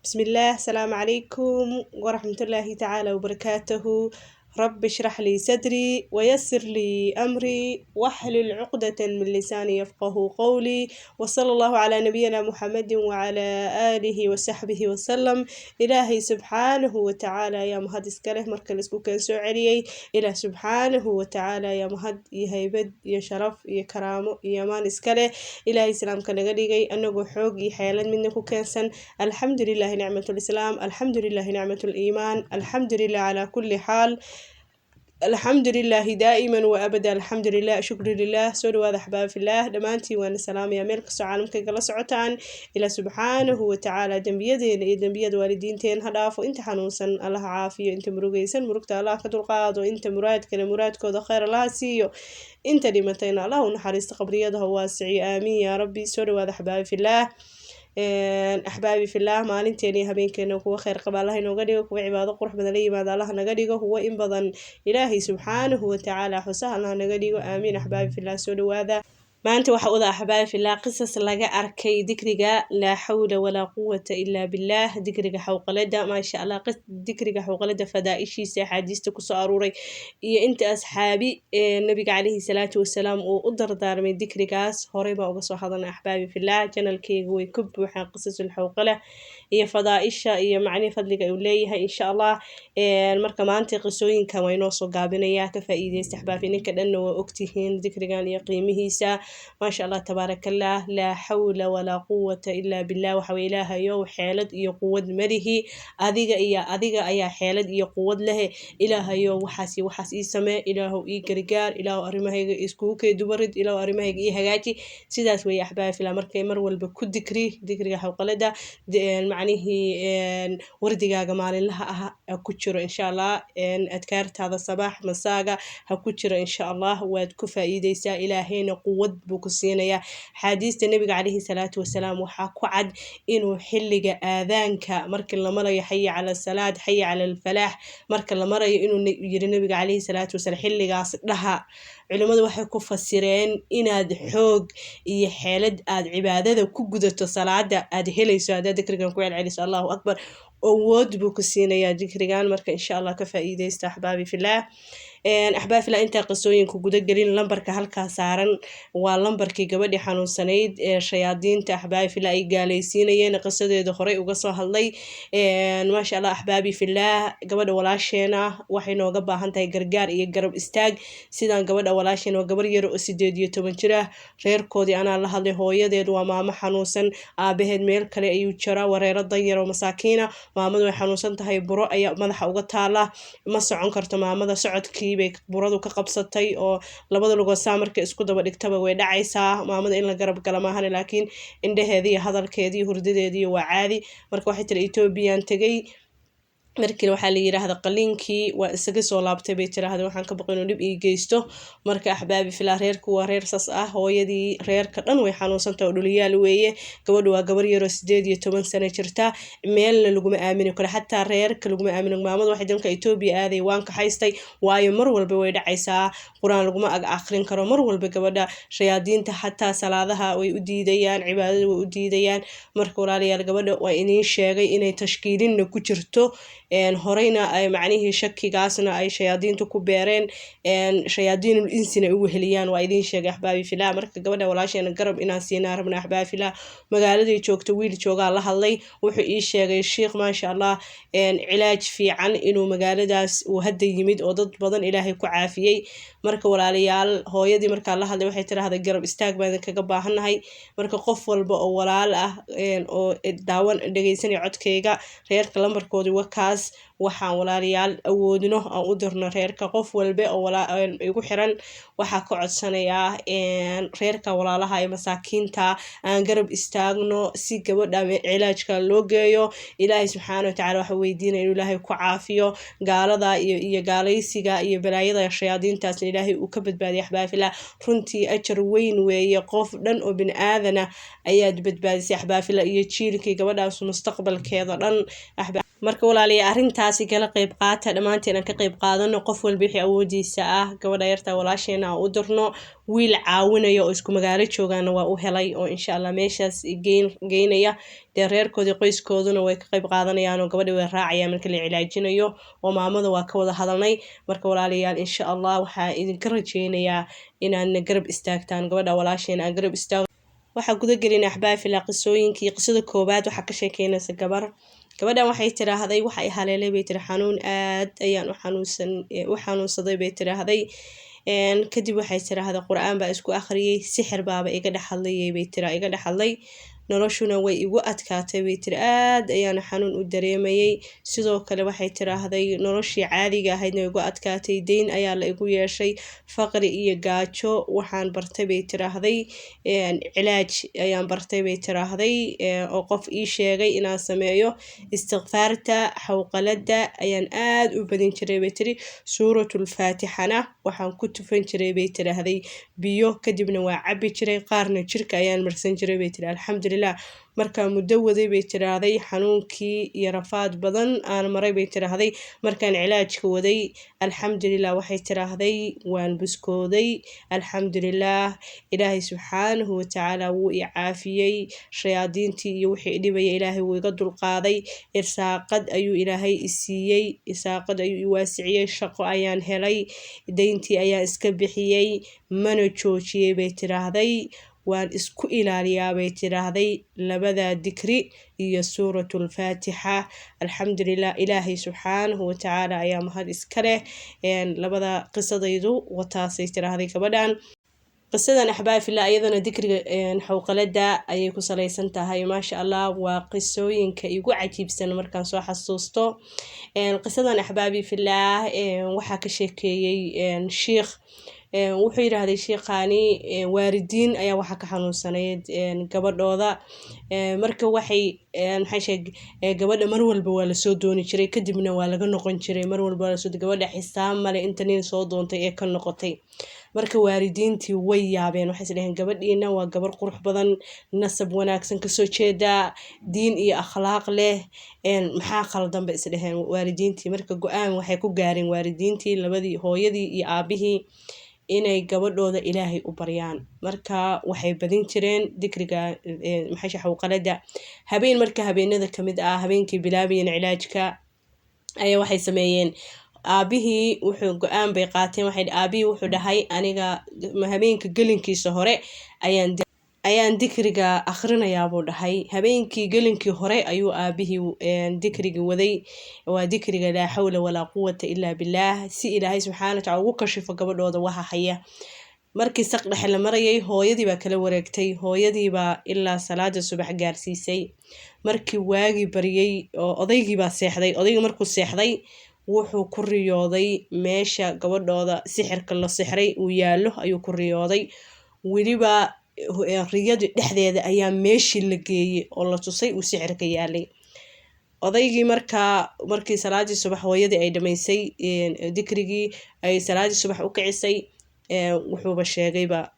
Bismillaah, asalaamu calaykum waraxmatullaahi tacaala wabarakaatuhu. Rabbi ishrax lii sadrii wayasir lii amrii waxlul cuqdatan min lisaani yafqahu qowlii, wasala Allahu calaa nabiyina Muxamedin wacalaa aalihi wasaxbihi wasalam. Ilaahay subxaanahu watacaala ayaa mahad iska leh marka laisku keen soo celiyey. Ilaah subxaanahu watacaala ayaa mahad iyo haybad iyo sharaf iyo karaamo iyo amaan iska leh. Ilaahay islaamka naga dhigay anagoo xoog iyo xeelad midna ku keensan. Alxamdu lilahi nicmat lislaam, alxamdu lilahi nicmat liimaan, alxamdu lilah calaa kulli xaal, alxamdu lilaahi daa'iman wa abada, alxamdu lilah, shukru lilah. Soo dhawaada, axbaab filaah, dhammaantiin waana salaamaya meel kastoo caalamka kala socotaan. Ilaa subxaanahu watacaala dembiyadeena iyo dembiyada waalidiinteen ha dhaafo. Inta xanuunsan Allaha caafiyo, inta murugaysan murugta Allah ka dulqaado, inta muraadkale muraadkooda khayr Allaha siiyo, inta dhimatayna Allah u naxariisto, qabriyada ha waasiciyo. Aamiin yaa rabbi. Soo dhawaada, axbaabi filaah. Axbaabi filaah, maalinteena iyo habeenkeena kuwa kheyr qaba Allah inooga dhigo, kuwa cibaado qurux badan la yimaada Allah naga dhigo, kuwa in badan Ilaahay subxaanahu watacaala xusaha Allah naga dhigo. Aamiin. Axbaabi filaah, soo dhawaada. Maanta waxa wada, axbaabi filah, qisas laga arkay dikriga laa xawla walaa quwata ilaa billaah, dikriga xawqalada, maasha Allah, dikriga xawqalada, fadaa-ishiisa, axaadiista kusoo aruuray iyo inta asxaabi ee nabiga caleyhi salaatu wasalaam uu u dardaarmay dikrigaas. Horey baa uga soo hadalnay, axbaabi filah. Channelkeyga way ka buuxaan qisasul xawqala iyo fadaa-isha iyo macnihi fadliga uu leeyahay, insha Allah. Marka maanta qisooyinkan waa inoo soo gaabinayaa, ka faa-iideysta, axbaabi. Ninka dhanna waa ogtihiin dikrigan iyo qiimihiisa, maasha Allah, tabaarakallah. Laa xawla walaa quwata ilaa billah waxa weye Ilaahayow, xeelad iyo quwad malihi, adiga iyo adiga ayaa xeelad iyo quwad lehe. Ilaahayow, waxaas iyo waxaas ii samee, Ilaahow ii gargaar, Ilaahow arrimahayga iskugu kee dubarid, Ilaahow arrimahayga ii hagaaji. Sidaas weeye, axbaabi fillah. Markay mar walba ku dikri dikriga xawqalada, macnihii wardigaaga maalinlaha ah ha ku jiro, insha Allah. Adkaartaada sabaax masaaga ha ku jiro, insha Allah. Waad ku faa-iideysaa, Ilaahayna quwad buu ku siinayaa. Axaadiista nabiga caleyhi salaatu wasalaam waxaa ku cad inuu xilliga aadaanka markii la marayo, xaya cala salaad, xaya cala alfalaax, marka la marayo, inuu yiri nabiga caleyhi salaatu wasalaam, "Xilligaas dhaha." Culimmadu waxay ku fasireen inaad xoog iyo xeelad aad cibaadada ku gudato, salaada aad helayso haddaad dikrigan ku celceliso. Allahu akbar, awood buu ku siinayaa dikrigan. Marka insha Allah ka faa-iideysta, axbaabi filaah. Axbaabi filah, intaa qisooyinka gudagelin, lambarka halkaa saaran waa lambarkii gabadhii xanuunsanayd ee shayaadiinta, axbaabi filah, ay gaalaysiinayeen. Qisadeeda horey uga soo hadlay, maasha Allah. Axbaabi filaah, gabadha walaasheena waxay nooga baahan tahay gargaar iyo garab istaag. Sidaan gabadha walaasheena waa gabar yar oo 18 jir ah. Reerkoodii anaa la hadlay. Hooyadeed waa maamo xanuunsan, aabaheed meel kale ayuu jiraa, wareero danyar oo masaakiina. Maamadu way xanuunsan tahay, buro ayaa madaxa uga taala, ma socon karto maamada. Socodkii bay buradu ka qabsatay oo labada lugood saa markay isku daba dhigtaba way dhacaysaa. Maamada in la garab gala maahan, laakiin indhaheedii iyo hadalkeedii, hurdadeedii waa caadi. Marka waxay tiri, Ethoobiyan tegay, markii waxaa la yiraahda qaliinkii waa isaga soo laabtay, bay tiraahda, waxaan ka baqay inuu dhib ii geysto. Marka, axbaabi filaa, reerku waa reer sas ah. Hooyadii, reerka dhan way xanuunsantaha oo dhuliyaal weeye. Gabadhu waa gabar yaroo 18 sano jirta. Meelna laguma aamini karo, xataa reerka laguma aamini. Maamadu waxay dalka Etoobiya aaday, waan kaxaystay, waayo mar walba way dhacaysaa, Qur-aan laguma ag aqrin karo. Mar walba gabadha shayaadiinta xataa salaadaha way u diidayaan, cibaadada way u diidayaan. Marka walaalayaal, gabadha waa iniin sheegay inay tashkiilinna ku jirto, horeyna ay macnihii shakigaasna ay shayaadiintu ku beereen, shayaadiinul insina ay u weheliyaan. Waa idiin sheegay, axbaabi filah. Marka gabadha walaasheena garab inaan siinaa rabna, axbaabi filah. Magaaladay joogto wiil joogaa la hadlay, wuxuu ii sheegay shiikh, maasha Allah, cilaaj fiican inuu magaaladaas uu hadda yimid oo dad badan Ilaahay ku caafiyey. Marka walaalayaal, hooyadii markaa la hadlay waxay tiraahday, "Garab istaag baan idinkaga baahannahay." Marka qof walba oo walaal ah oo daawan dhegeysanaya codkayga, reerka lambarkoodii wakaas. Waxaan walaalayaal awoodno aan u dirno reerka. Qof walba oo igu xiran waxaa ka codsanayaa reerka walaalaha ee masaakiinta aan garab istaagno si gabadha cilaajka loo geeyo. Ilaahay subxaana watacaala waxa weydiinaya inuu Ilaahay ku caafiyo gaalada iyo gaalaysiga iyo balaayada shayaadiintaasna Ilaahay uu ka badbaadiya. Axbaafila, runtii ajar weyn weeye. Qof dhan oo bini aadana ayaad badbaadisay, axbaafila, iyo jiilkii gabadhaas mustaqbalkeeda dhan. Marka walaalayaal, arrintaasi kala qayb qaata, dhammaanteen aan ka qayb qaadano, qof walba wixii awoodiisa ah. Gabadha yarta walaasheena aan u dirno. Wiil caawinaya oo isku magaalo joogaana waa u helay, oo insha Allah meeshaas geynaya. Dee reerkoodii, qoyskooduna way ka qayb qaadanayaan oo gabadha way raacayaan marka la cilaajinayo, oo maamada waa ka wada hadalnay. Marka walaalayaal, insha Allah waxaa idinka rajeynayaa inaadna garab istaagtaan, gabadha walaasheena aan garab istaago. Waxaa guda gelina, axbaafila, qisooyinkii. Qisada koowaad waxaa ka sheekeynaysa gabar. Gabadhan waxay tiraahday, waxa ay haleelay, bay tiri, xanuun, aad ayaan u xanuunsaday, bay tiraahday. Kadib waxay tiraahday, Qur-aan baa isku akhriyey, sixir baaba iga dhex hadlayay, bay tira, iga dhex hadlay, noloshuna way igu adkaatay, bay tiri, aad ayaana xanuun u dareemayay. Sidoo kale waxay tiraahday, noloshii caadiga ahaydna way igu adkaatay, deyn ayaa la igu yeeshay, faqri iyo gaajo. Waxaan bartay, bay tiraahday, cilaaj ayaan bartay, bay tiraahday, oo qof ii sheegay inaan sameeyo. Istikfaarta, xawqalada ayaan aad u badin jiray, bay tiri. Suuratulfaatixana waxaan ku tufan jiray, bay tiraahday, biyo, kadibna waa cabi jiray, qaarna jirka ayaan marsan jiray, bay tiri. Alxamdulilah, markaa muddo waday, bay tiraahday, xanuunkii iyo rafaad badan aan maray, bay tiraahday, markaan cilaajka waday, alxamdulilah, waxay tiraahday, waan buskooday. Alxamdulilah, Ilaahay subxaanahu watacaala wuu i caafiyey, shayaadiintii iyo wixii dhibaya Ilaahay wuu iga dulqaaday, irsaaqad ayuu Ilaahay i siiyey, irsaaqad ayuu i waasiciyey, shaqo ayaan helay, deyntii ayaan iska bixiyey, mana joojiyey, bay tiraahday. Waan isku ilaaliyaa, bay tiraahday, labada dikri iyo suuratulfaatixa. Alxamdulilah, Ilaahay subxaanahu watacaala ayaa mahad iska leh. Labada qisadaydu wataasay tiraahday gabadhan. Qisadan, axbaafila, iyadana dikriga xawqalada ayay ku salaysan tahay. Maasha Allah, waa qisooyinka igu cajiibsan markaan soo xasuusto. Qisadan, axbaabi filaah, waxaa ka sheekeeyey shiikh. Wuxuu yidhaahday shiikhani, waalidiin ayaa waxaa ka xanuunsanayd gabadhooda. Marka waxay, maxay sheeg, gabadha mar walba waa lasoo dooni jiray, kadibna waa laga noqon jiray. Mar walba waa lasoo, gabadha xisaab male inta nin soo doontay ee ka noqotay. Marka waalidiintii way yaabeen, waxay is dhaheen, gabadhiina waa gabar qurux badan, nasab wanaagsan kasoo jeeda, diin iyo akhlaaq leh, maxaa khaldan, bay is dhaheen waalidiintii. Marka go-aan waxay ku gaareen waalidiintii, labadii, hooyadii iyo aabihii, inay gabadhooda Ilaahay u baryaan. Marka waxay badin jireen dikriga, maxay, xawqalada. Habeen marka habeenada kamid ah, habeenkii bilaabayeen cilaajka, ayaa waxay sameeyeen, aabihii wuxuu, go-aan bay qaateen, waxay, aabihii wuxuu dhahay, aniga habeenka gelinkiisa hore ayaan dikriga akhrinayaa, buu dhahay. Habeenkii gelinkii hore ayuu aabihii dikrigi waday, waa dikriga laa xawla walaa quwata ilaa billaah, si Ilaahay subxaana wataala ugu kashifo gabadhooda waxa haya. Markii saq dhexe la marayay, hooyadii baa kala wareegtay, hooyadii baa ilaa salaada subax gaarsiisay. Markii waagii baryay oo odaygii baa seexday, odaygii markuu seexday, wuxuu ku riyooday meesha gabadhooda sixirka la sixray uu yaallo ayuu ku riyooday. Weliba riyadii dhexdeeda ayaa meeshii la geeyey oo la tusay uu sixirka yaalay. Odaygii markaa, markii salaadii subax hooyadii ay dhamaysay dikrigii, ay salaadii subax u kicisay, wuxuuba sheegayba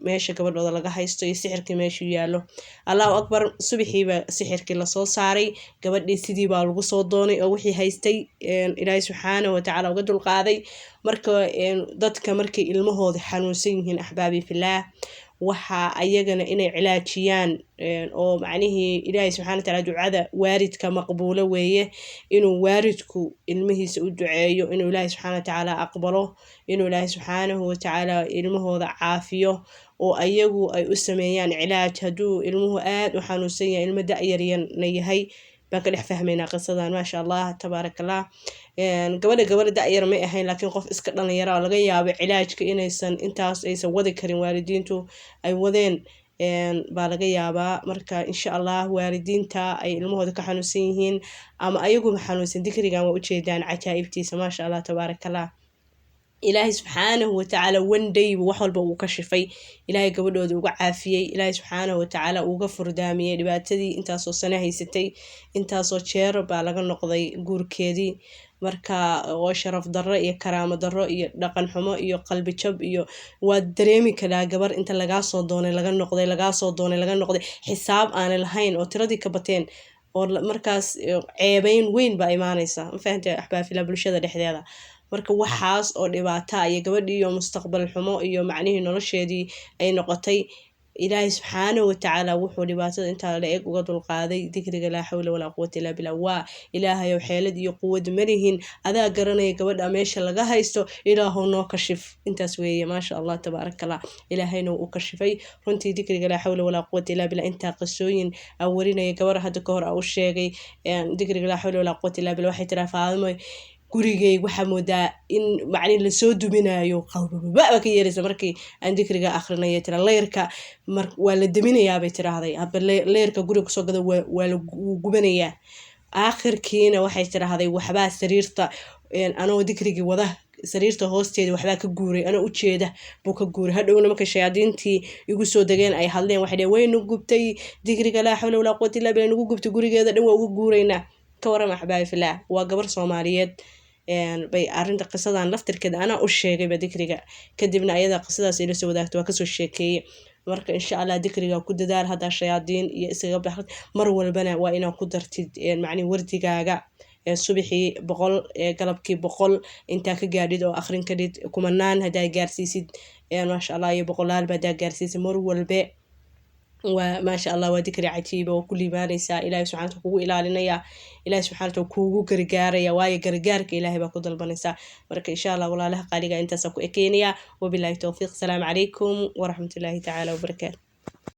meesha gabadhooda laga haysto iyo sixirkii meeshuu yaallo. Allahu akbar, subaxiiba sixirkii lasoo saaray, gabadhii sidii baa lagu soo doonay oo wixii haystay Ilaahay subxaanahu watacaala uga dulqaaday. Marka dadka markay ilmahooda xanuunsan yihiin, axbaabi filaah, waxaa ayagana inay cilaajiyaan oo macnihii Ilaahay subxana wataala, ducada waalidka maqbuulo weeye, inuu waalidku ilmihiisa u duceeyo inuu Ilaahay subxaana watacaala aqbalo, inuu Ilaahay subxaanahu watacaala ilmahooda caafiyo, oo ayagu ay u sameeyaan cilaaj hadduu ilmuhu aad u xanuunsan yahay, ilmo da-yaryana yahay, baan ka dhex fahmaynaa qisadan. Maasha Allah, tabaaraka Allah. Gabadha gabadha da-yar may ahayn, laakiin qof iska dhalinyara oo laga yaabo cilaajka inaysan intaas aysan wadi karin, waalidiintu ay wadeen baa laga yaabaa. Marka insha Allah waalidiinta ay ilmahooda ka xanuunsan yihiin ama ayaguba xanuunsan, dikrigan waa ujeedaan cajaa'ibtiisa. Maasha Allah, tabaaraka Allah. Ilaahay subxaanahu watacaala one day wax walba uu ka shifay, Ilaahay gabadhooda uga caafiyey, Ilaahay subxaanahu watacaala uga furdaamiyey dhibaatadii intaasoo sano haysatay, intaasoo jeer baa laga noqday guurkeedii. Marka oo sharaf darro iyo karaamo darro iyo dhaqan xumo iyo qalbi jab iyo waad dareemi karaa, gabar inta lagaa soo doonay laga noqday, lagaa soo doonay laga noqday, xisaab aanay lahayn oo tiradii ka bateen. Oo markaas ceebeyn weyn baa imaanaysa, ma fahantay, axbaafila, bulshada dhexdeeda. Marka waxaas oo dhibaata iyo gabadhii iyo mustaqbal xumo iyo macnihii nolosheedii ay noqotay. Ilaahay subxaanahu watacaala wuxuu dhibaatada intaa la eg uga dulqaaday dikriga laa xawla walaa quwata illaa billah. Waa Ilaahayow, xeelad iyo quwad malihin, adaa garanaya gabadha meesha laga haysto, Ilaahow noo kashif. Intaas weeye. Maasha Allah, tabaaraka Allah, Ilaahayna wuu u kashifay runtii dikriga laa xawla walaa quwata illaa billah. Intaa qisooyin aan warinaya, gabar hadda ka hor aa u sheegay dikriga laa xawla walaa quwata illaa billah, waxay tiraa: "Faadimo, gurigeyga waxaa moodaa in macni lasoo duminayo, qawbaba ka yeeraysa markii aan dikriga akrinaya," tira. "Leyrka mar waa la daminayaa," bay tiraahday. "Haba leyrka guriga kusoo gada waa la gubanayaa." Aakhirkiina waxay tiraahday: "Waxbaa sariirta, anoo dikrigii wada, sariirta hoosteeda waxbaa ka guuray, anoo ujeeda buu ka guuray. Hadhowna markay shayaadiintii igu soo degeen ay hadleen, waxay dheheen: 'Waynu gubtay dikriga laa xawla walaa quwata illaa billah, nagu gubtay gurigeeda dhan, waa uga guuraynaa.'" Ka waram, axbaabi filah? Waa gabar Soomaaliyeed bay arrinta qisadan laftirkeeda anaa u sheegayba dikriga, kadibna ayada qisadaas ila soo wadaagta, waa kasoo sheekeeyey. Marka insha Allah dikriga ku dadaal. Haddaa shayaadiin iyo iskaga baxd, mar walbana waa inaad ku dartid macnihi wardigaaga subaxii 100, galabkii 100, intaa ka gaadhid oo akhrin kadhid kumanaan haddaa gaarsiisid, maasha Allah, iyo boqolaalba haddaa gaarsiisid mar walbe, waa maasha Allah, waa dikri cajiiba oo ku liibaanaysaa. Ilahay subxana wataala kugu ilaalinaya, Ilahay subxana wataala kuugu gargaaraya, waayo gargaarka Ilahay baa ku dalbanaysaa. Marka insha Allah, walaalaha qaaliga, intaasaan ku ekeynaya. Wabilahi towfiiq. Asalaamu calaykum waraxmatullaahi tacaala wabarakaatu.